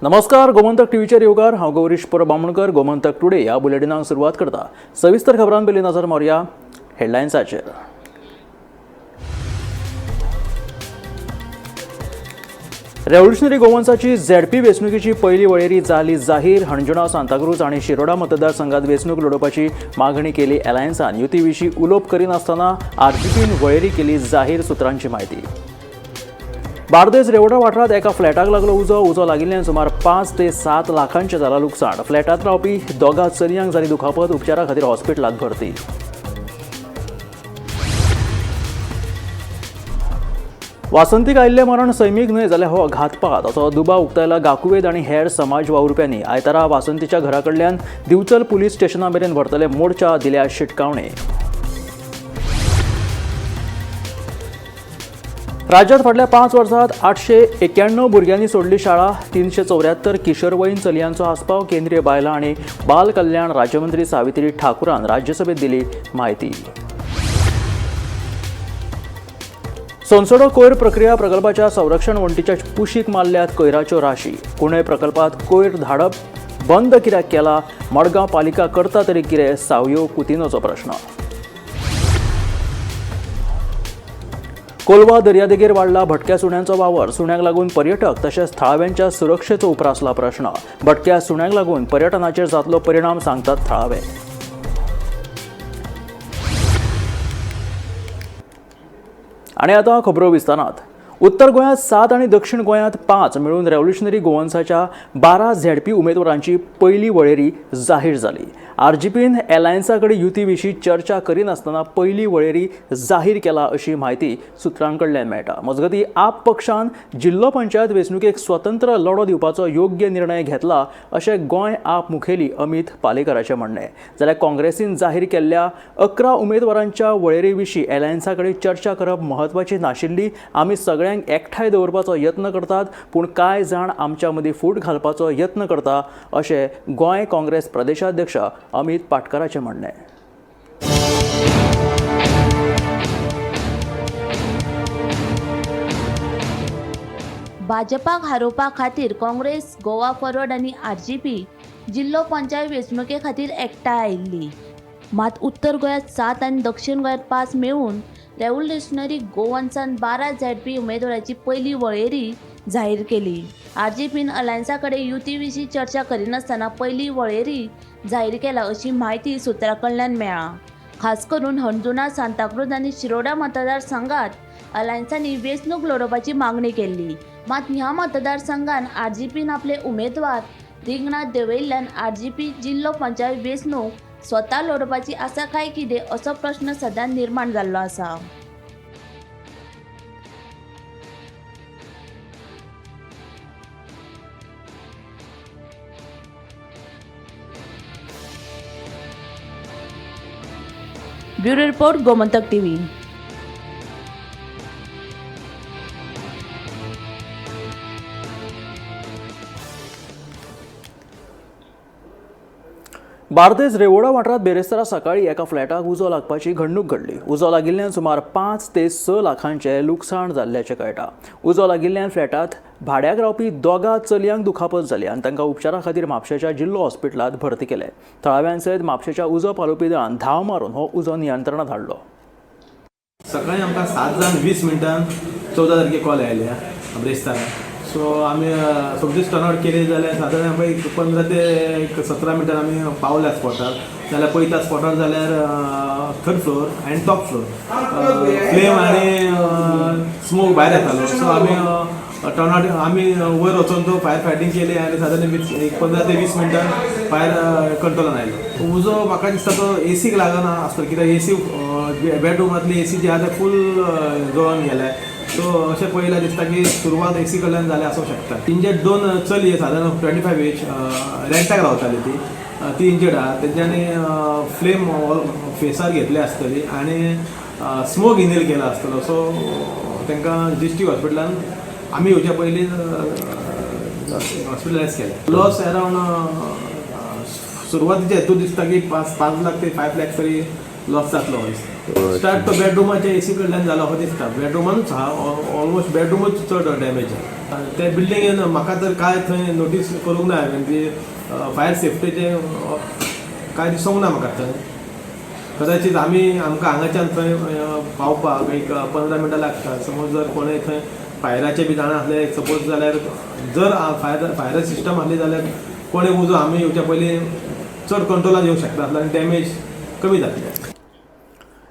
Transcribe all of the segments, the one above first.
नमस्कार, गोमंतक टीव्हीचेर येवकार. हांव गौरीश परब बामणकर. गोमंतक टुडे ह्या बुलेटिनाक सुरवात करता. सविस्तर खबरां पयलीं नजर मारुया हेडलायन्साचेर. रेव्होल्युशनरी गोवन्साची झेडपी वेंचणुकेची पयली वळेरी जाली जाहीर. हणजुणा, सांताक्रूज आनी शिरोडा मतदारसंघात वेंचणूक लडोवपाची मागणी केली अलायन्सान. युती विशीं उलोवप करिनासतना आरजीपीन वळेरी केली जाहीर, सुत्रांची म्हायती. बार्देस रेवोडा वाठारांत एका फ्लॅटाक लागलो उजो. उजो लागिल्ल्यान सुमार 5 ते 7 लाखांचें जालां लुकसाण. फ्लॅटांत रावपी दोगा चलयांक जाली दुखापत, उपचारा खातीर हॉस्पिटलांत भरती. वासंतीक आयिल्लें मरण सैमीक न्हय जाल्यार हो घातपात असो दुबाव उक्तायला गाकुवेद आनी हेर समाज वावुरप्यांनी. आयतारा वासंतीच्या घरा कडल्यान दिवचल पुलीस स्टेशना मेरेन व्हरतले मोर्चा, दिल्या शिटकावणी. राज्यात फाटल्या 5 वर्सांत 891 भुरग्यांनी सोडली शाळा, 374 किशोरवयीन चलयांचो आस्पाव. केंद्रीय बायलां आनी बाल कल्याण राज्यमंत्री सावित्री ठाकूरान राज्यसभेत दिली म्हायती. सोनसडो कोयर प्रक्रिया प्रकल्पाच्या संरक्षण वण्टीच्या कुशीक मारल्यात कोयराच्यो राशी. कुणय प्रकल्पात कोयर धाडप बंद कित्याक केला? मडगांव पालिका करता तरी कितें? सावयो कुतिनोचो प्रश्न. कोलवा दर्यादेगेर वाडला भटक्या सुण्यांचो वावर. सुण्यांक लागून पर्यटक तशेंच थळाव्यांच्या सुरक्षेचो उप्रासला प्रश्न. भटक्या सुण्यांक लागून पर्यटनाचेर जातलो परिणाम सांगतात थळावे. आनी आतां खबरो विस्तारात. उत्तर गोंयांत 7 आनी दक्षिण गोंयांत 5 मेळून रेव्होल्युशनरी गोवन्साच्या 12 झेडपी उमेदवारांची पयली वळेरी जाहीर जाली. आरजीपीन अलायन्सा कडेन युती विशीं चर्चा करिनासतना पयली वळेरी जाहीर केला अशी म्हायती सुत्रां कडल्यान मेळटा. मजगतीं, आप पक्षान जिल्लो पंचायत वेंचणुकेक स्वतंत्र लढो दिवपाचो योग्य निर्णय घेतला अशें गोंय आप मुखेली अमित पालेकराचें म्हणणें. जाल्यार काँग्रेसीन जाहीर केल्ल्या 11 उमेदवारांच्या वळेरे विशीं अलायन्सा कडेन चर्चा करप म्हत्वाची नाशिल्ली. आमी सगळ्यांक एकठांय दवरपाचो यत्न करतात, पूण कांय जाण आमच्या मदीं फूट घालपाचो यत्न करता अशें गोंय काँग्रेस प्रदेशाध्यक्ष अमित पाटकराचें म्हणणें. भाजपाक हारोवपा खातीर काँग्रेस, गोवा फॉरवर्ड आनी आरजीपी जिल्लो पंचायत वेंचणुके खातीर एकठांय आयिल्ली. मात उत्तर गोंयांत 7 आनी दक्षिण गोंयांत 5 मेळून रेव्होल्युशनरी गोवन्सान 12 झेडपी उमेदवाराची पयली वळेरी जाहीर केली. आरजीपीन अलायन्सा कडेन युती विशीं चर्चा करिनासतना पयली वळेरी जाहीर केला अशी म्हायती सुत्रां कडल्यान मेळ्ळा. खास करून हणजुणा, सांताक्रूज आनी शिरोडा मतदारसंघात अलायन्सांनी वेंचणूक लडोवपाची मागणी केल्ली. मात ह्या मतदारसंघान आरजीपीन आपले उमेदवार रिंगणात देंवयिल्ल्यान आरजीपी जिल्लो पंचायत वेंचणूक स्वता लडोवपाची आसा काय कितें असो प्रश्न सध्या निर्माण जाल्लो आसा. Bureau report, Gomantak TV. Bardez Revoda वाठारांत बेरेस्तारा सकाळी एका फ्लॅटाक उजो लागपाची घडणूक घडली. उजो लागिल्ल्यान सुमार 5 ते 6 लाखांचें लुकसाण जाल्ल्याचें कळटा. उजो लागिल्ल्यान फ्लॅटांत भाड्याक रावपी दोगा चलयांक दुखापत जाली आनी तांकां उपचारा खातीर म्हापशेच्या जिल्लो हॉस्पिटलांत भरती केले. थळाव्यां सयत म्हापशेच्या उजो पालोवपी दळान धांव मारून हो उजो नियंत्रणांत हाडलो. सकाळी आमकां 7:20 14 तारखेक कॉल आयल्या ब्रेस्तारा. सो आमी सोमतीच टर्न आवट केली जाल्यार सादारण आमकां एक 15 ते एक 17 मिनटां आमी पावल्या स्पॉटार. जाल्यार पळयता स्पॉटार जाल्यार third floor and top floor flame आनी स्मोक भायर येतालो. सो आमी टर्न आवट आमी वयर वचोन तो फायर फायटींग केली आनी सादारण एक 15 ते 20 मिनटां फायर कंट्रोलान आयलो. उजो म्हाका दिसता तो एसीक लागना आसतलो, कित्याक एसी बेडरुमांतली एसी जी आहा ते फूल जळोन गेल्या. सो अशें पळयल्यार दिसता की सुरवात एसी कडल्यान जाल्या आसूंक शकता. इंजर्ड 2 चली सादारण 25 एज रेंटाक रावताली, ती ती इंजर्ड आहा. तेंच्यांनी फ्लेम फेसार घेतली आसतली आनी स्मोक इनहेल केला आसतलो. सो तांकां डिस्ट्रिक्ट हॉस्पिटलान आमी येवच्या पयलीं हॉस्पिटलायज केलें. लॉस अरावंड सुरवातीच्या हेतून दिसता की 5 लाख ते 5 लॅक्स तरी लॉस जातलो दिसता. स्टार्ट तो बेडरुमाच्या एसी कडल्यान जालो असो दिसता. बेडरुमानूच आहा, ऑलमोस्ट बेडरुमूच चड डॅमेज आहा. ते बिल्डिंगेन म्हाका तर कांय थंय नोटीस करूंक ना हांवें की फायर सेफ्टीचें कांय दिसूंक ना म्हाका थंय. कदाचीत आमी आमकां हांगाच्यान थंय पावपाक एक 15 मिनटां लागता. समज जर कोणूय थंय फायराचें बी जाणा आसले सपोज जाल्यार, जर फायर सिस्टम आसली जाल्यार कोणें उजो आमी येवच्या पयलीं चड कंट्रोलान येवंक शकता आसलो आनी डॅमेज कमी जातली.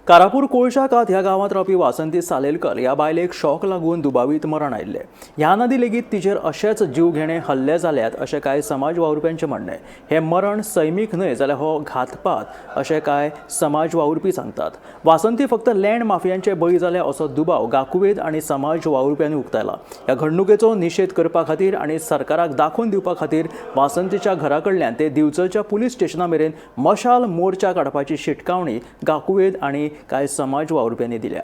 कारापूर कोळशाकात ह्या गांवांत रावपी वासंती सालेलकर ह्या बायलेक शॉक लागून दुबावीत मरण आयिल्लें. ह्या नदी लेगीत तिचेर अशेच जीवघेणे हल्ले जाल्यात अशें कांय समाज वावुरप्यांचें म्हणणें. हें मरण सैमीक न्हय जाल्यार हो घातपात अशें कांय समाज वावुरपी सांगतात. वासंती फक्त लँड माफियांचे बळी जाल्या असो दुबाव गाकुवेद आनी समाज वावुरप्यांनी उक्तायला. ह्या घडणुकेचो निशेध करपा खातीर आनी सरकाराक दाखोवन दिवपा खातीर वासंतीच्या घरा कडल्यान ते दिवचलच्या पुलीस स्टेशना मेरेन मशाल मोर्चा काडपाची शिटकावणी गाकुवेद आनी कांय समाज वावुरप्यांनी दिल्या.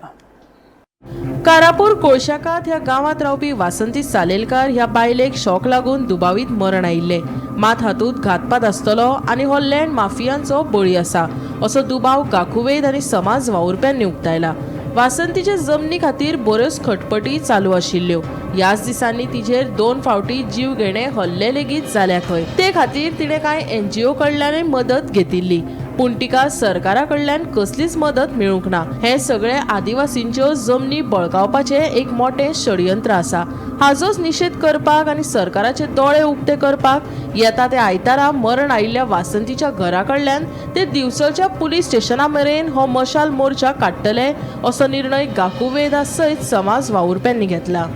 कारापूर कोळशाकात ह्या गांवांत रावपी वासंती सालेलकार ह्या बायलेक शॉक लागून दुबावीत मरण आयिल्लें. मात हातूंत घातपात आसतलो आनी हो लँड माफियांचो बळी आसा असो दुबाव गाकुवेद आनी समाज वावुरप्यांनी उक्तायला. वासंतीचे जमनी खातीर बऱ्योच खटपटी चालू आशिल्ल्यो. ह्याच दिसांनी तिजेर 2 फावटी जीवघेणे हल्ले लेगीत जाल्या खंय. ते खातीर तिणें कांय एनजीओ कडल्यानय मदत घेतिल्ली, पूण तिका सरकारा कडल्यान कसलीच मदत मेळूंक ना. हें सगळें आदिवासींच्यो जमनी बळकावपाचें एक मोटें षडयंत्र आसा. हाजोच निशेध करपाक आनी सरकाराचे दोळे उक्ते करपाक येता ते आयतारा मरण आयिल्ल्या वासंतीच्या घरा कडल्यान ते दिवचलच्या पुलीस स्टेशना मेरेन हो मशाल मोर्चा काडटले असो निर्णय गाकुवेदा सयत समाज वावुरप्यांनी घेतला.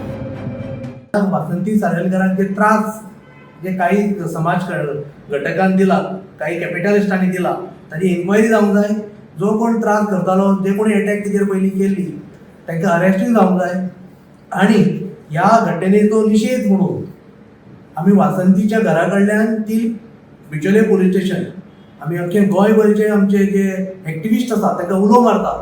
वासंती सालेलकरांचे त्रास जे काही समाज घटकान दिला, काही कॅपिटलिस्टांनी दिला, ताची इन्क्वायरी जावंक जाय. जो कोण त्रास करतालो, जे कोणी एटॅक तिचेर पयलीं केल्ली तांकां अरेस्टूय जावंक जाय. आनी ह्या घटनेचो निशेध म्हणून आमी वासंतीच्या घरा कडल्यान ती बिचोले पुलीस स्टेशन आमी अख्खे गोंयभरचे आमचे जे एक्टिविस्ट आसा तांकां उलो मारता,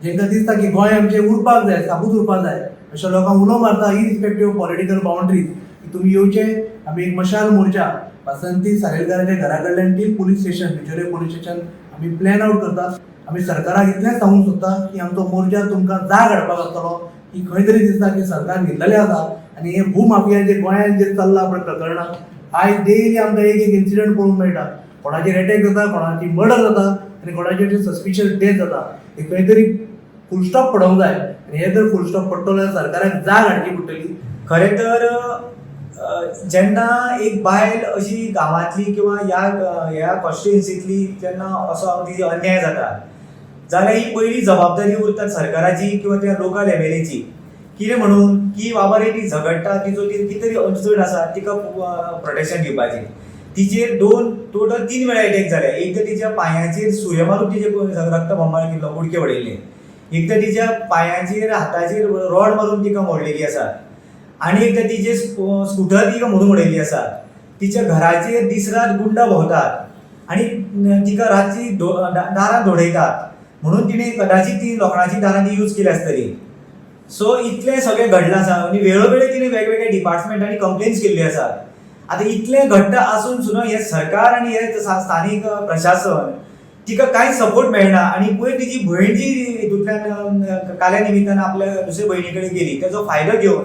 जेंकां दिसता की गोंय आमचें उरपाक जाय, साबूत उरपाक जाय, अशा लोकांक उलो मारता इरिस्पेक्टीव ऑफ पॉलिटिकल बाउंड्रीज की तुमी येवचे. आमी एक मशाल मोर्चा वासंती सालेलकाराच्या घरा कडल्यान till police station, Bicholim police station आमी प्लॅन आवट करता. आमी सरकाराक इतलेंच सांगूंक सोदता की आमचो मोर्चा तुमकां जाग हाडपाक आसतलो की खंय तरी दिसता की सरकार न्हिदलेलें आसा आनी हे भूमाफिया जे गोंयांत जे चल्लां पळय प्रकरणां, आयज डेली आमकां एक एक इन्सिडंट पळोवंक मेळटा. कोणाचेर एटॅक जाता, कोणाची मर्डर जाता आनी कोणाचेर सस्पिशियस डेथ जाता. हे खंय तरी फुल स्टॉप पडोवंक जाय आनी हे जर फुल स्टॉप पडटलो जाल्यार सरकाराक जाग हाडची पडटली. खरें तर जेन्ना एक बायल अशी गांवांतली किंवा ह्या कॉन्स्टिट्युएन्सींतली जेन्ना असो तिची अन्याय जाता जाल्यार ही पयली जबाबदारी उरता सरकाराची किंवा त्या लोकल एमएलएची. कितें म्हणून की बाबा रे ती झगडटा, तिचो कितें तरी अडचण आसा, तिका प्रोटेक्शन दिवपाची. तिचेर 2 टोटल 3 वेळा एटॅक जाले. एकदां तिच्या पांयाचेर सुये मारून तिचे रक्त बोमाड केल्लो, उडके उडयल्ले. एकदां तिच्या पांयाचेर हाताचेर रॉड मारून तिका मोडलेली आसा आनी एकदां तिचे स्कुटर तिका मोडून उडयल्ली आसा. तिच्या घराचेर दीस रात गुंडा भोंवतात आनी तिका रातची दारां धोडयतात म्हणून तिणें कदाचीत ती लोखणाची दारां ती यूज केली आसतली. सो इतलें सगळें घडलां आसा आनी वेळोवेळी तिणें वेगवेगळ्या डिपार्टमेंटांनी कंप्लेन्स केल्ली आसा. आतां इतलें घडटा आसून सुद्दां हें सरकार आनी हें स्थानीक प्रशासन तिका कांय सपोर्ट मेळना. आनी पयर तिची भयण जी हितूंतल्यान काल्या निमित्तान आपल्या दुसरे भयणी कडेन गेली, तेजो फायदो घेवन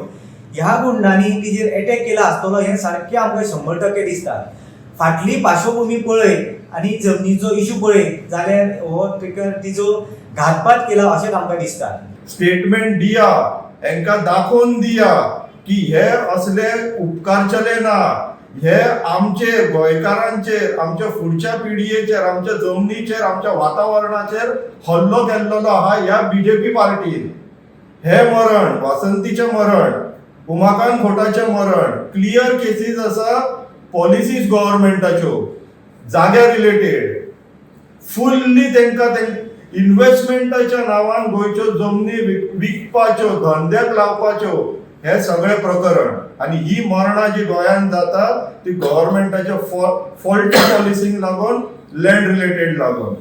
ह्या गुंडांनी तिजेर एटॅक केला आसतलो हें सारकें आमकां 100% दिसता. फाटली पार्श्वभुमी पळयत आनी जमनीचो इशू पळयत जाल्यार हो तिका तिचो घातपात केला अशेंच आमकां दिसता. स्टेटमेंट दिया, हेंकां दाखोवन दिया की हे असले उपकारचेले ना. हे आमचेर, गोंयकारांचेर, आमच्या फुडच्या पिळगेचेर, आमच्या जमनीचेर, आमच्या वातावरणाचेर हल्लो केल्लो आहा ह्या बीजेपी पार्टीन. हे मरण, वासंतीचें मरण, उमाकांत खोटाचें मरण, क्लियर केसीस आसा. पॉलिसीज गव्हर्मेंटाच्यो जाग्या रिलेटेड फुल्ली तांकां इन्व्हेस्टमेंटाच्या नांवान गोंयच्यो जमनी विकपाच्यो, धंद्याक लावपाच्यो, हे सगळे प्रकरण आनी ही मरणां जी गोंयांत जाता ती गव्हर्मेंटाच्या फॉल्टी पॉलिसींक लागून, लँड रिलेटेड लागून.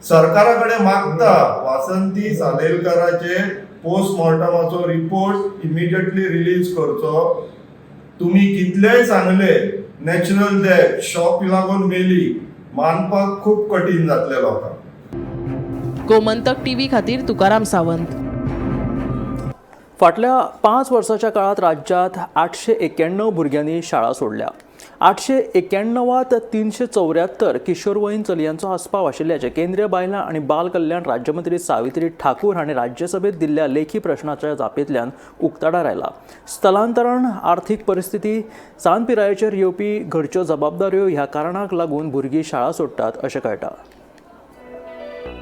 सरकारा कडेन मागता, वासंती सालेलकाराचे पोस्टमॉर्टमाचो रिपोर्ट इमिजिएटली रिलीज करचो. तुम्ही कितलेय सांगले नॅचरल डेथ, शॉक लागून मेली, मानपाक खूब कठीण जातले लोकांक. गोमंतक टीव्ही खातीर तुकाराम सावंत. फाटल्या 5 वर्साच्या काळात राज्यात 891 भुरग्यांनी शाळा सोडल्या. 891 374 किशोरवयीन चलयांचो आस्पाव आशिल्ल्याचें केंद्रीय बायलां आनी बाल कल्याण राज्यमंत्री सावित्री ठाकूर हांणी राज्यसभेत दिल्ल्या लेखी प्रश्नाच्या जापेंतल्यान उक्ताडार आयला. स्थलांतरण, आर्थीक परिस्थिती, सान पिरायेचेर येवपी घरच्यो जबाबदाऱ्यो ह्या कारणाक लागून भुरगीं शाळा सोडटात अशें कळटा.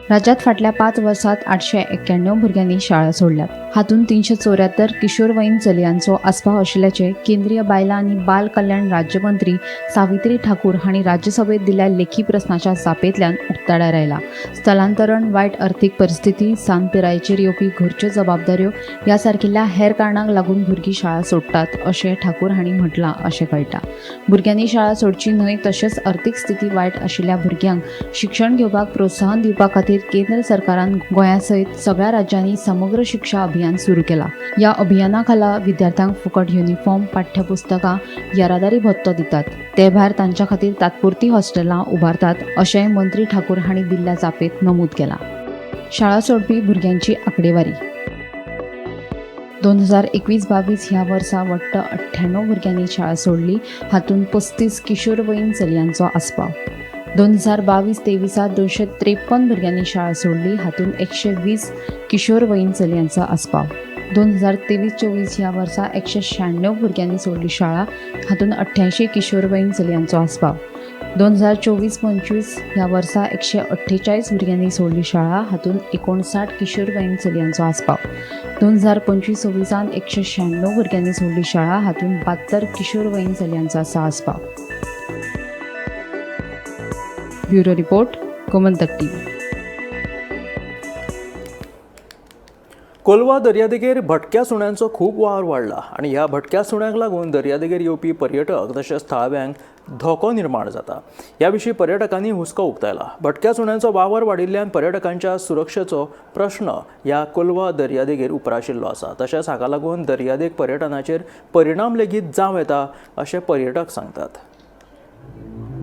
राज्यात फाटल्या 5 वर्सात 891 भुरग्यांनी शाळा सोडल्यात. हातूंत 374 किशोरवयीन चलयांचो आस्पाव आशिल्ल्याचें केंद्रीय बायलां आनी बाल कल्याण राज्यमंत्री सावित्री ठाकूर हांणी राज्यसभेत दिल्ल्या लेखी प्रस्नाच्या जापेंतल्यान उक्ताडार आयला. स्थलांतरण, वायट अर्थीक परिस्थिती, सान पिरायेचेर येवपी घरच्यो जबाबदाऱ्यो ह्या सारकिल्ल्या हेर कारणांक लागून भुरगीं शाळा सोडटात अशें ठाकूर हांणी म्हटलां अशें कळटा. भुरग्यांनी शाळा सोडची न्हय तशेंच अर्थीक स्थिती वायट आशिल्ल्या भुरग्यांक शिक्षण घेवपाक प्रोत्साहन दिवपा खातीर केंद्र सरकारान गोंया सयत सगळ्या राज्यांनी समग्र शिक्षा अभियान सुरू केला. ह्या अभियाना खाला विद्यार्थ्यांक फुकट युनिफॉर्म, पाठ्यपुस्तकां, येरादारी भत्तो दितात. ते भायर तांच्या खातीर तात्पुरती हॉस्टेलां उबारतात अशेंय मंत्री ठाकूर हांणी दिल्ल्या जापेंत नमूद केलां. शाळा सोडपी भुरग्यांची आंकडेवारी 2021-22 ह्या वर्सा वट्ट 98 भुरग्यांनी शाळा सोडली. हातूंत 35 किशोरवयीन चलयांचो आस्पाव. 2022-23 253 भुरग्यांनी शाळा सोडली. हातूंत 120 किशोरवयीन चलयांचो आस्पाव. 2023-24 ह्या वर्सा 196 भुरग्यांनी सोडली शाळा. हातूंत 88 किशोरवयीन चलयांचो आस्पाव. 2024-25 ह्या वर्सा 148 भुरग्यांनी सोडली शाळा. हातूंत 59 किशोरवयीन चलयांचो आस्पाव. 2025-26 196 भुरग्यांनी सोडली शाळा. हातूंत 72 किशोरवयीन चलयांचो आसा आस्पाव. Bureau report, Gomantak TV. Colva दर्यादेगेर भटक्या सुण्यांचो खूब वावर वाडला आनी ह्या भटक्या सुण्यांक लागून दर्यादेगेर येवपी पर्यटक तशेंच थळाव्यांक धोको निर्माण जाता. ह्या विशीं पर्यटकांनी हुस्को उक्तायला. भटक्या सुण्यांचो वावर वाडिल्ल्यान पर्यटकांच्या सुरक्षेचो प्रश्न ह्या कोलवा दर्यादेगेर उप्राशिल्लो आसा. तशेंच हाका लागून दर्यादेग पर्यटनाचेर परिणाम लेगीत जावं येता अशें पर्यटक सांगतात.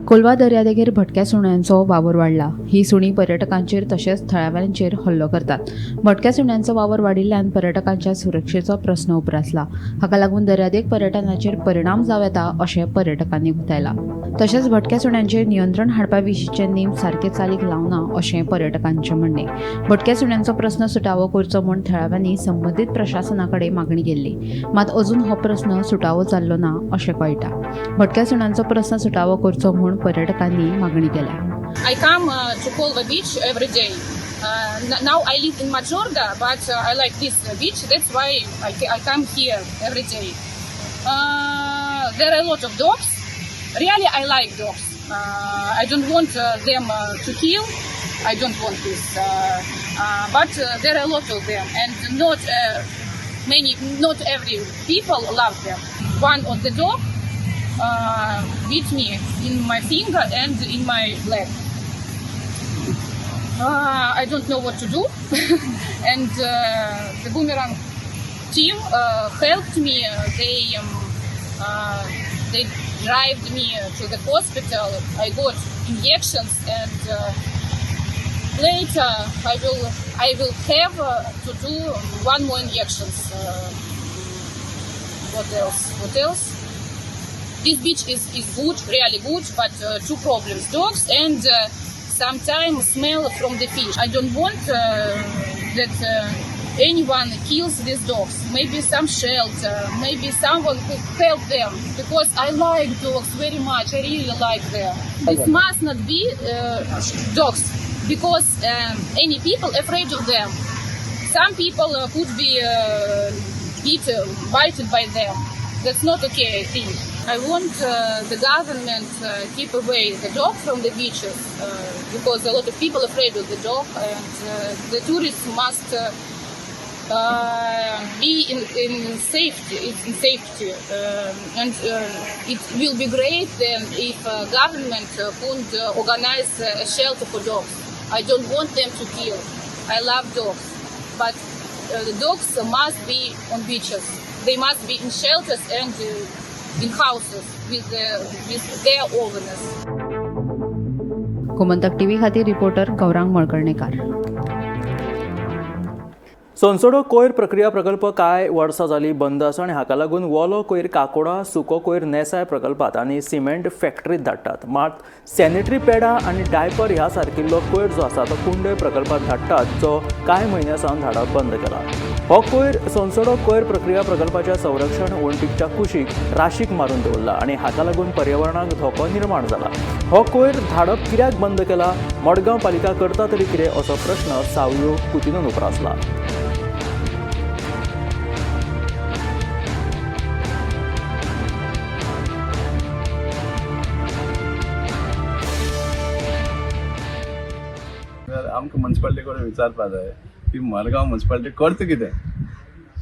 कोलवा दर्यादेगेर भटक्या सुण्यांचो वावर वाडला. ही सुणी पर्यटकांचेर तशेंच थळाव्यांचेर हल्लो करतात. भटक्या सुण्यांचो वावर वाडिल्ल्यान पर्यटकांच्या सुरक्षेचो प्रस्न उप्रासला. हाका लागून दर्यादेग पर्यटनाचेर परिणाम जावं येता अशें पर्यटकांनी उक्तायलां. तशेंच भटक्या सुण्यांचेर नियंत्रण हाडपा विशींचे नेम सारके चालीक लावना अशें पर्यटकांचें म्हणणें. भटक्या सुण्यांचो प्रस्न सुटावो करचो म्हूण थळाव्यांनी संबंदीत प्रशासना कडेन मागणी केल्ली, मात अजून हो प्रस्न सुटावो जाल्लो ना अशें कळटा. भटक्या सुण्यांचो प्रस्न सुटावो करचो म्हूण पर्यटकांनी मागणी केल्या. I come to Colva beach every day. Now I live in Majorda, but I like this beach. That's why I come here every day. There are a lot of dogs. Really, I like dogs. I don't want them to kill. I don't want this. But there are a lot of them, and not many, not every people love them. One of the dog bit me in my finger and in my leg. I don't know what to do, and the Boomerang team helped me. They drove me to the hospital. I got injections, and later I will have to do one more injections. What else? What else? This beach is good, really good, but two problems: dogs and sometimes smell from the fish. I don't want that anyone kills these dogs. Maybe some shelter, maybe someone who help them, because I like dogs very much. I really like them. This must not be dogs, because any people afraid of them. Some people could be bited by them. That's not okay, I think. I want the government keep away the dog from the beaches, because a lot of people afraid of the dog, and the tourists must be in safety. In safety, and it will be great then if government could organize a shelter for dogs. I don't want them to kill. I love dogs, but the dogs must be on beaches. They must be in shelters and in houses with their owners. Gomantak TV खातीर reporter Gaurang Malkarnekar. Sonsodo कोयर प्रक्रिया प्रकल्प कांय वर्सां जाली बंद आसा आनी हाका लागून वोलो कोयर काकोडा, सुको कोयर नेसाय प्रकल्पात आनी सिमेंट फॅक्टरीत धाडटात. मात सॅनिटरी पॅडां आनी डायपर ह्या सारकिल्लो कोयर जो आसा तो कुंडय प्रकल्पात धाडटात, जो कांय म्हयन्यां सावन धाडप बंद केला. हो कोयर सोनसोडो कोयर प्रक्रिया प्रकल्पाच्या संरक्षण वण्टीच्या कुशीक राशीक मारून दवरला आनी हाका लागून पर्यावरणाक धोको निर्माण जाला. हो कोयर धाडप कित्याक बंद केला, मडगांव पालिका करता तरी कितें, असो प्रश्न सावियो कुतिनोन उप्रासला. आमकां मुन्सिपालिटी कडेन विचारपा जाय की मडगांव मुन्सिपालिटी करता कितें,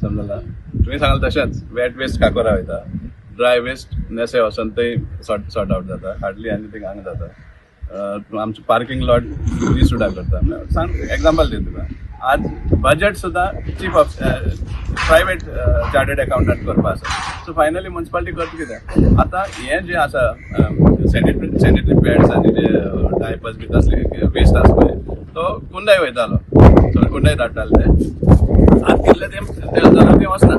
समजला? तुवें सांगलें तशेंच वेट वेस्ट काकोरा वयता, ड्राय वेस्ट नेसे वचोन थंय सॉर्ट आवट जाता, हार्डली एनीथींग हांगा जाता. आमचो पार्किंग लॉट फ्री सुद्दां करता. सांग एग्जाम्पल दी तुका, आज बजट सुद्दां chief of private chartered accountant करपा आसा. सो फायनली मुन्सिपालिटी करता कितें? आतां हें जें आसा सॅनिटरी पॅड्स आनी जे डायपर्स बी तसले वेस्ट आसा पळय, तो कुंडय वयतालो, सो कुंडय धाडटाले ते. आतां कितले तें जाल्यार तें वचना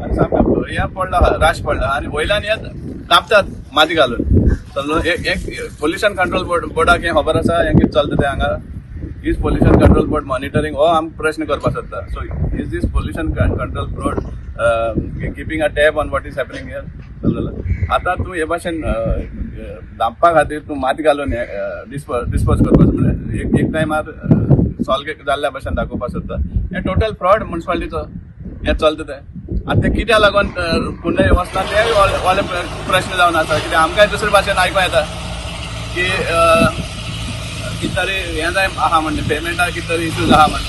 आनी सामकें हें पडला, राश पडला आनी वयल्यान हें कापतात माती घालून. समजून एक पोल्युशन कंट्रोल बोर्डाक हें खबर आसा हें कितें चलता तें हांगा? Is pollution control board monitoring? हो आमकां प्रश्न करपाक सोदता. So is this pollution control board keeping a tab on what is happening here? समजलें? आतां तूं हे भाशेन धांपपा खातीर तूं माती घालून डिस्पोज करपाक, म्हणल्यार एक टायमार सॉल्व जाल्ल्या भाशेन दाखोवपाक सोदता. हें टोटल फ्रॉड मुन्सिपालिटीचो हें चलता तें. आतां तें कित्याक लागून कुंडय वचना तें व्हडले प्रश्न जावन आसा. कित्याक आमकांय दुसरे भाशेन आयको येता की कितें तरी हें जाय आहा म्हणजे पेमेंटाक कितें तरी इश्यूज आहा म्हण,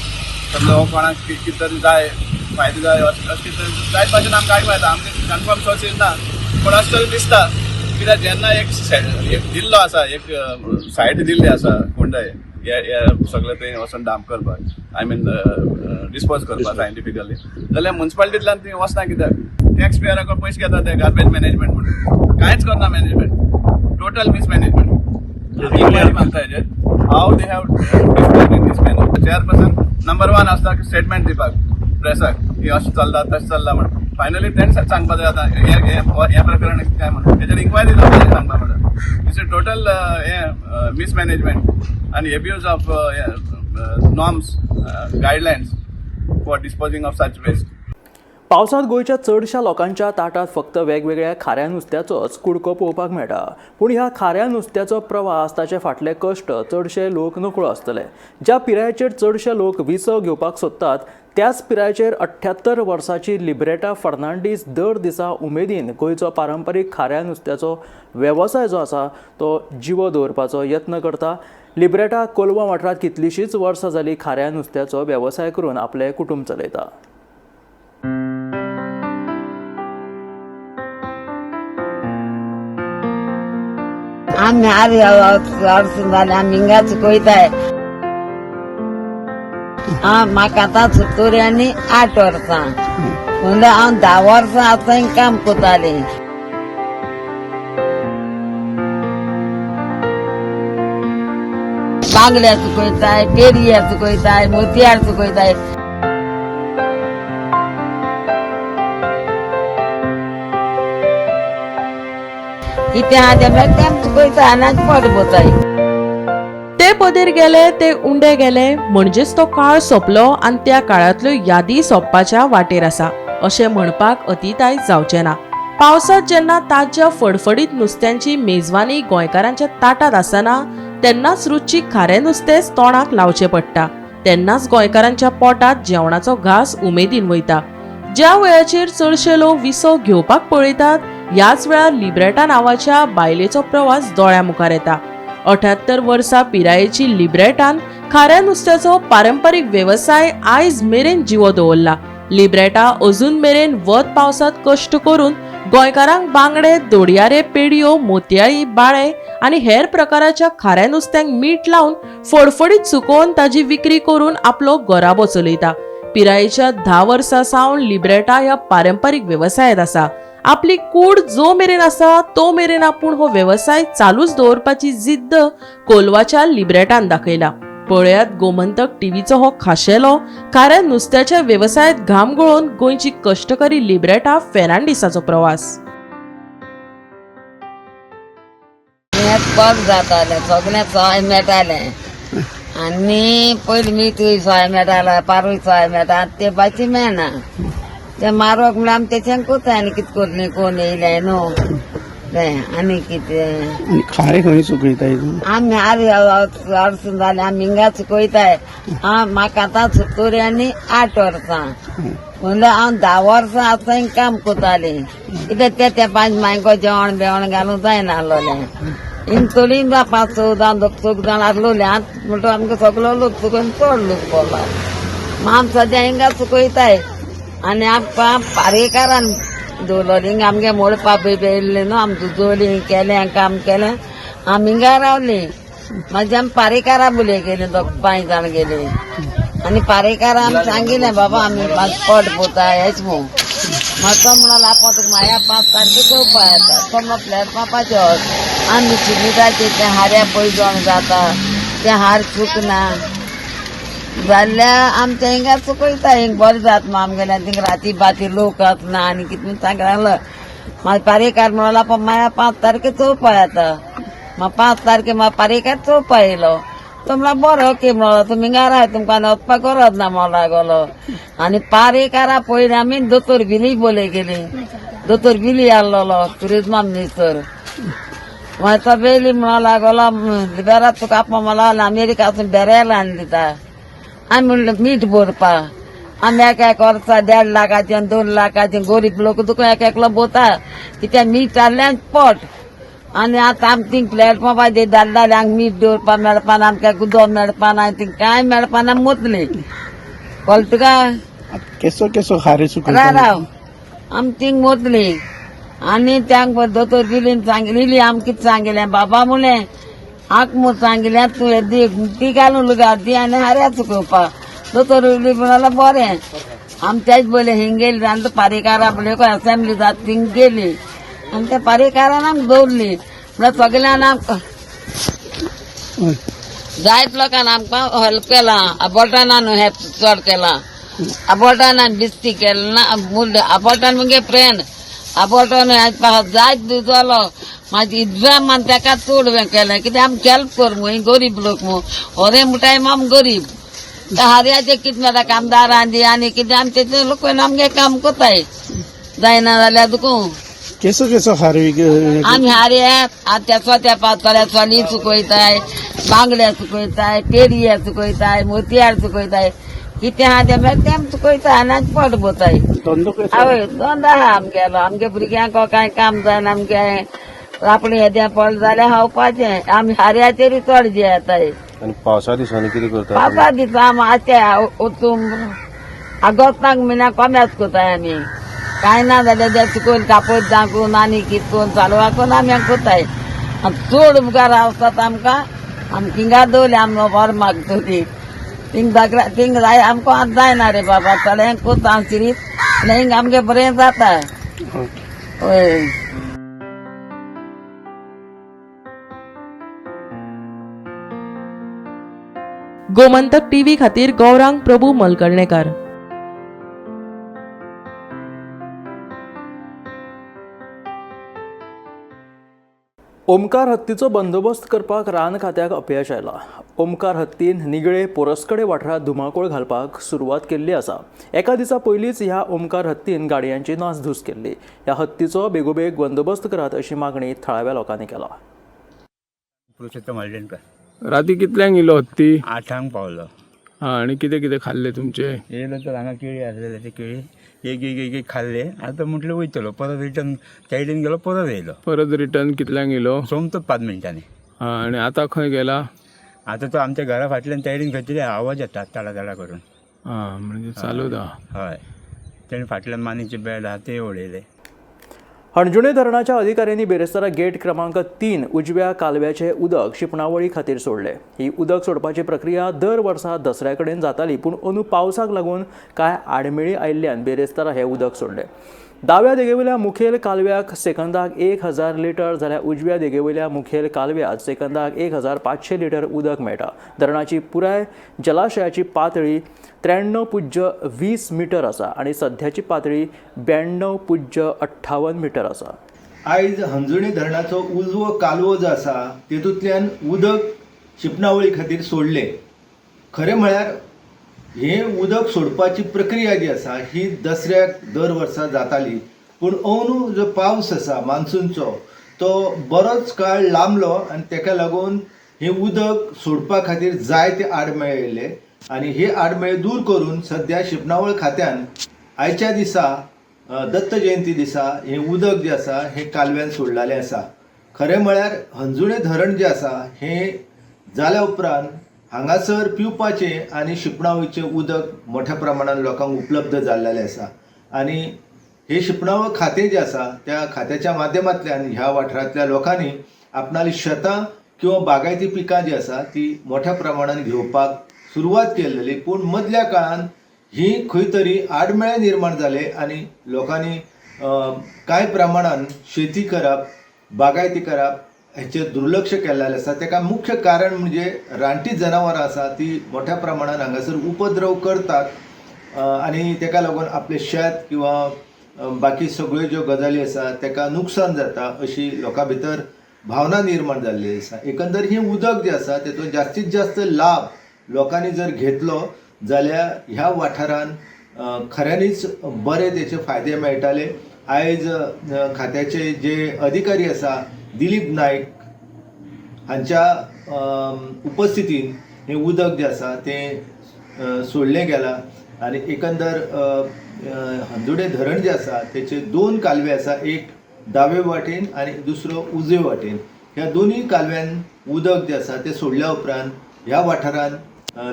समजा हो कोणाक कितें तरी जाय, फायदो जाय, अशें कितें तरी जायत भाशेन आमकां आयको येता. आमकां कन्फर्म सोर्सीस ना, पूण अशें तरी दिसता. कित्याक जेन्ना एक दिल्लो आसा, एक सायट दिल्ली आसा कुंडय हे सगळे थंय वचून डंप करपाक, I mean dispose करपाक सायंटिफिकली, जाल्यार मुन्सिपालिटींतल्यान ती वचना कित्याक? टॅक्स पेयरा पयशे घेता ते गार्बेज मॅनेजमेंट म्हणून, कांयच करना मॅनेजमेंट, टोटल मिसमॅनेजमेंट. इन्क्वायरी मागता हेजेर, how they have disposed in this manner. Chairperson number 1 आसता स्टेटमेंट दिवपाक प्रेसाक की अशें चल्ला तशें चल्ला म्हण. फायनली तेणें सांगपा जाय आतां हें प्रकरण काय म्हणून, हेजेर इन्क्वायरी जावपा जाय सांगपा म्हणून. It's a total हें मिसमॅनेजमेंट आनी abuse of norms, guidelines for disposing of such waste. पावसांत गोंयच्या चडशा लोकांच्या ताटात फक्त वेगवेगळ्या खाऱ्या नुस्त्याचोच कुडको पळोवपाक मेळटा. पूण ह्या खाऱ्या नुस्त्याचो प्रवास, ताचे फाटले कश्ट चडशे लोक नकळो आसतले. ज्या पिरायेचेर चडशे लोक विसव घेवपाक सोदतात त्याच पिरायेचेर 78 वर्सांची लिब्रेटा फर्नांडीस दर दिसा उमेदीन गोंयचो पारंपारीक खाऱ्या नुस्त्याचो वेवसाय जो आसा तो जिवो दवरपाचो यत्न करता. लिब्रेटा कोलवा वाठारांत कितलींशींच वर्सां जालीं खाऱ्या नुस्त्याचो वेवसाय करून आपलें कुटूंब चलयता. आमी अर्ज जाले आमी हिंगाच कोयताय. म्हाका आतां 78 आनी 8 वर्सां, म्हणल्यार हांव 10 वर्सां आतां काम करतालें. बांगड्या चुकयताय, पेरया चुकयताय, मोतयार चुकयताय. कितें आहा तें तें चुकयता आनी पोट भरताय. ते पदेर गेले ते उंडे गेले म्हणजेच तो काळ सोंपलो आनी त्या काळांतल्यो यादी सोंपपाच्या वाटेर आसा अशें म्हणपाक अतिताय जावचें ना. पावसांत जेन्ना ताज्या फडफडीत नुस्त्यांची मेजवानी गोंयकारांच्या ताटांत आसना तेन्नाच रुचीक खारें नुस्तेंच तोंडाक लावचें पडटा. तेन्नाच गोंयकारांच्या पोटांत जेवणाचो घास उमेदीन वयता. ज्या वयाचेर चडशे लोक विसव घेवपाक पळयतात ह्याच वेळार लिब्रेटा नांवाच्या बायलेचो प्रवास दोळ्या मुखार येता. 78 वर्सां पिरायेची लिब्रेटान खाऱ्या नुस्त्याचो पारंपारीक वेवसाय आयज मेरेन जिवो दवरला. लिब्रेटा अजून मेरेन वत पावसांत कश्ट करून गोंयकारांक बांगडे, दोडयारे, पेडयो, मोतयाळी, बाळे आनी हेर प्रकाराच्या खाऱ्या नुस्त्यांक मीठ लावन फडफडीत सुकोवन ताजी विक्री करून आपलो घराबो चलयता. पिरायेच्या 10 वर्सां सावन लिब्रेटा ह्या पारंपारीक वेवसायांत आसा. आपली कूड जो मेरेन आसा तो मेरेन आपूण हो वेवसाय चालूच दवरपाची जिद्द कोलवाच्या लिब्रेटान दाखयला. पळयात गोमंतक टीव्हीचो हो खाशेलो खाऱ्या नुस्त्याच्या वेवसायांत घाम गळोवन गोंयची कश्टकरी लिब्रेटा फेर्नांडीसाचो प्रवास. बरें जातालें, सगळें सोय मेळटालें. आनी पयलीं मिठूय सोय मेळटालो, पारूय सोय मेळटा, आतां ते भाजी मेळना. ते मारोक म्हणल्यार आमी तेच्यान कोताय आनी कितें करतलीं, कोण येयलें न्हू तें आनी कितें. खारें खंय सुकयताय? आमी आरे अडचण जालें, आमी हिंगा चुकयताय. म्हाका आतां 78 वर्सां, म्हणल्यार हांव 10 वर्सां आतां काम करतालीं. कित्याक ते त्या 5 मायको जेवण बेवण घालूंक जायना आसलोलें. हिंग चोडीं 5 6 जाण 4 जाण आसलोले. आतां म्हणटो आमकां सगलो लोक चुकोवन चड लोक पडला. आमी सद्या हिंगा चुकयताय. आनी आमकां पारेकारान दवरलोली. हिंगा आमगे मोडपा पळय येयल्ले न्हू, आमी जुजोली केलें काम केलें, आमी हिंगा रावली. मागीर आमी पारेकारा बुले गेली, 5 जाण गेली. आनी पारेकारां आमी सांगिल्लें, बाबा आमी पोट पोता हेच म्हूण. मागीर तो म्हणलो आपो तुका माया 5 तारखे चोवपा येता. तो म्हणलो प्लॅटफॉर्माचेर वच. आमी शिमिटाचे ते हाऱ्या पयजण जाता, ते हार चुकना जाल्यार आमच्या हिंगा चुकयता. हिंग बरें जाता न्हू आमगेल्या, थिंग राती बाती लोक आसना आनी कितें सांगलो. मागीर पारेकार म्हणलो आपो माया 5 तारखे चोवपा येता. मागीर 5 तारखे मागीर पारेकार चोवपा येयलो. तो म्हणला बरो ओके म्हणलो, तुमी हिंगा राय, तुमकां आनी वचपाक गरज ना म्हणो लागलो. आनी पारेकारा पयलीं आमी दोतोर बिली बोले गेली. दोतोर बिली आसलेलो टुरिज्मा मिनिस्टर. मागीर तो बेली म्हणो लागलो, बेरा तुका आपो म्हणलो अमेरिकासून बेरेल हाडून दिता. आमी म्हणलें मीठ भरपा. आमी एक एक वर्सा 1.5 लाखाचें 2 लाखाचें गरीब लोक तुका एक एकलो भोता. कित्याक मीठ हाडलें पोट. आनी आतां आमी थिंग प्लॅटफॉर्माचेर धाडटाले, हांगा मीठ दवरपा मेळपा ना, आमकां उदक मेळपा ना, थिंग कांय मेळपा ना, मोतली कळटा तुका. केसो केसो खारें सुकयता? राव आमी थिंग मोतली. आनी त्या दोतोर बिलीन सांगिल्ली, आमकां कितें सांगिल्लें बाबा म्हणलें आक म्हूण सांगिल्लें, तुवें दी ती घालून लुगा दी आनी हाऱ्या चुकोवपा. दोतोर बिली म्हणलो बरें. आमी तेच बोले हिंग गेली आनी पारेकारा बोले असेंब्ली जाता थिंग गेली. आनी त्या पारेकारान आमकां दवरली. म्हणल्यार सगळ्यान आमकां जायत लोकांनी आमकां हेल्प केलां. आबोटान हेल्प चड केलां. आबोटान बिस्ती केलें ना, आबोटान मुगे फ्रेंड आबोटान जायत दितलो. मागीर इतलें मान तेका चड हें केलें कित्याक आमकां हेल्प कर म्हूण, गरीब लोक म्हूण. होरे म्हणटाय आम गरीब. त्या हारयाचें कितें मेळटा कामदारां दी आनी कितें आमी तेचे लोक आमगे काम कोताय जायना जाल्यार तुका. केसो केसो खारें? आमी हारे आतां त्या पातोळ्या चोली चुकयताय, बांगड्या चुकयताय, पेरये चुकयताय, मोतयार चुकयताय, कितें आहा तें मेळटा तें आमी चुकयताय आनी आमी पोट भरताय. हय धंदो आहा आमगेलो. आमगे भुरग्यांक कांय काम जायना, आमगे आपणें येदें पडलें जाल्यार खावपाचें. आमी हाऱ्याचेरूय चड जियेताय. आनी पावसा दिसांनी कितें करता? पावसा दिसा आमी आतां वचून आगोस्ताक म्हयन्याक कोमेस कोताय आमी. कांय ना जाल्यार ते चुकोवन कापत दाखोवन आनी कितें करून चालू करून आमी कोताय. आनी चड मुखार आसतात आमकां आमी थिंगा दवरले, आमी बरें मागतली थिंग दाखला थिंग जाय आमकां आतां जायना रे बाबा. चले कोता हांव शिरीत आनी हिंग आमगें बरें जाता. हय. गोमंतक टीव्ही खातीर गौरांग प्रभू मलकर्णेकार. ओमकार हत्तीचो बंदोबस्त करपाक रान खात्याक अपयश आयलां. ओमकार हत्तीन निगळे पोरस्कडे वाठारांत धुमाकूळ घालपाक सुरवात केल्ली आसा. एका दिसा पयलींच ह्या ओमकार हत्तीन गाडयांची नासधूस केल्ली. ह्या हत्तीचो बेगोबेग बंदोबस्त करात अशी मागणी थळाव्या लोकांनी केला. पुरुषोत्तम हळदणकर. राती कितल्यांक येयलो हत्ती? 8 पावलो. आं, आनी कितें कितें खाल्लें तुमचें? येयलो तर हांगा केळी आसलेले, ते केळी एक एक एक खाल्ले. आतां म्हटलें वयतलो परत रिटर्न, सायडीन गेलो परत येयलो. परत रिटर्न कितल्यांक येयलो? सोमतो 5 मिनटांनी. आं, आनी आतां खंय गेला? आतां तो आमच्या घरा फाटल्यान सायडीन खंय तरी आवाज येता ताडा ताडा करून. आं, म्हणजे चालूच आहा. हय, तेणें फाटल्यान मानीचे बेड आहा ते उडयले. हणजुणे धरणाच्या अधिकाऱ्यांनी बेरेस्तारा गेट क्रमांक 3 उजव्या कालव्याचे उदक शिंपणावळी खातीर सोडले. ही उदक सोडपाची प्रक्रिया दर वर्सा दसऱ्या कडेन जाताली, पूण अंदू पावसाक लागून कांय आडमेळी आयिल्ल्यान बेरेस्तारा हे उदक सोडले. दाव्या देगेवयल्या मुखेल कालव्याक सेकंदाक 1000 लिटर जाल्यार उजव्या देगेवयल्या मुखेल कालव्याक सेकंदाक 1500 लिटर उदक मेळटा. धरणाची पुराय जलाशयाची पातळी 93.20 मिटर आसा आनी सध्याची पातळी 92.58 मिटर आसा. आयज हंजुणे धरणाचो उजवो कालवो जो आसा तेतूंतल्यान उदक शिंपणावळी खातीर सोडलें. खरें म्हळ्यार हें उदक सोडपाची प्रक्रिया जी आसा ही दसऱ्याक दर वर्सा जाताली, पूण अंदू जो पावस आसा मान्सूनचो तो बरोच काळ लांबलो आनी तेका लागून हें उदक सोडपा खातीर जायते आडमेळे येयले आनी हे आडमेळे दूर करून सद्या शिंपणावळ खात्यान आयच्या दिसा दत्त जयंती दिसा हें उदक जें आसा हें कालव्यान सोडलेलें आसा. खरें म्हळ्यार हंजुणे धरण जें आसा हें जाल्या उपरांत हांगासर पिवपाचें आनी शिंपणावळीचें उदक मोठ्या प्रमाणान लोकांक उपलब्ध जाल्लेलें आसा आनी हे शिंपणावळ खातें जें आसा त्या खात्याच्या माध्यमांतल्यान ह्या वाठारांतल्या लोकांनी आपणाली शेतां किंवा बागायती पिकां जी आसा ती मोठ्या प्रमाणान घेवपाक सुरवात केल्ली, पूण मदल्या काळान ही खंय तरी आडमेळे निर्माण जाले आनी लोकांनी कांय प्रमाणान शेती करप, बागायती करप हेचेर दुर्लक्ष केल्लें आसा. तेका मुख्य कारण म्हणजे रानटी जनावरां आसा ती मोठ्या प्रमाणान हांगासर उपद्रव करतात आनी तेका लागून आपलें शेत किंवा बाकी सगळ्यो ज्यो गजाली आसा तेका नुकसान जाता अशी लोकां भितर भावना निर्माण जाल्ली आसा. एकंदर हें उदक जें आसा तेतून जास्तीत जास्त लाभ लोकांनी जर घेतलो जाल्यार ह्या वाठारान खऱ्यांनीच बरे तेचे फायदे मेळटाले. आयज खात्याचे जे अधिकारी आसा दिलीप नायक हांच्या उपस्थितीन हें उदक जें आसा तें सोडलें गेलां आनी एकंदर हंजुणे धरण जें आसा तेचे दोन कालवे आसा, एक दावे वाटेन आनी दुसरो उजवे वाटेन. ह्या दोनूय कालव्यान उदक जें आसा तें सोडल्या उपरांत ह्या वाठारान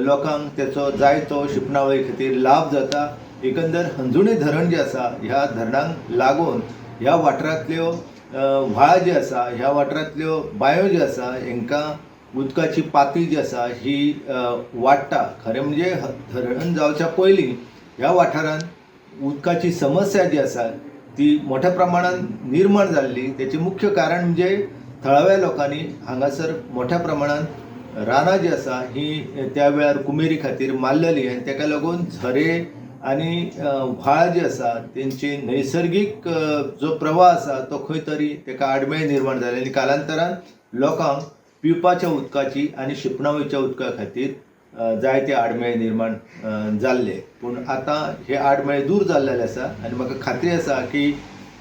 लोकांक तेचो जायतो शिंपणावळी खातीर लाभ जाता. एकंदर हंजुणे धरण जें आसा ह्या धरणाक लागून ह्या वाठारांतल्यो व्हाळ जी आसा, ह्या वाठारांतल्यो बांयो ज्यो आसा हेंकां उदकाची पातळी जी आसा ही वाडटा. खरें म्हणजे धरण जावच्या पयलीं ह्या वाठारांत उदकाची समस्या जी आसा ती मोठ्या प्रमाणान निर्माण जाल्ली. तेचें मुख्य कारण म्हणजे थळाव्या लोकांनी हांगासर मोठ्या प्रमाणान रानां जी आसा ही त्या वेळार कुमेरी खातीर मारलेली आनी तेका लागून झरे आनी व्हाळ जे आसा तेंची नैसर्गीक जो प्रवाह आसा तो खंय तरी तेका आडमेळ निर्माण जाले आनी कालांतरान लोकांक पिवपाच्या उदकाची आनी शिंपणावळीच्या उदका खातीर जायते आडमेळे निर्माण जाल्ले. पूण आतां हे आडमेळे दूर जाल्लेले आसा आनी म्हाका खात्री आसा की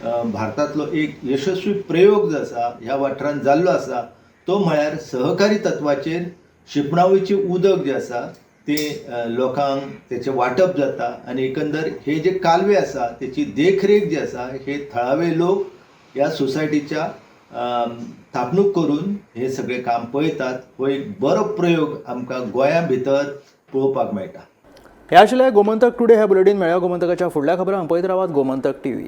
भारतांतलो एक यशस्वी प्रयोग जो आसा ह्या वाठारांत जाल्लो आसा तो म्हळ्यार सहकारी तत्वाचेर शिंपणावळीचें उदक जें आसा तें लोकांक तेचें वांटप जाता आनी एकंदर हे जे कालवे आसा तेची देखरेख जी आसा हे थळावे लोक ह्या सोसायटीच्या थापणूक करून हे सगळें काम पळयतात. हो एक बरो प्रयोग आमकां गोंया भितर पळोवपाक मेळटा. हे आशिल्लें गोमंतक टुडे हे बुलेटीन. मेळ्या गोमंतकाच्या फुडल्या खबरांक पळयत रावात गोमंतक टीव्ही.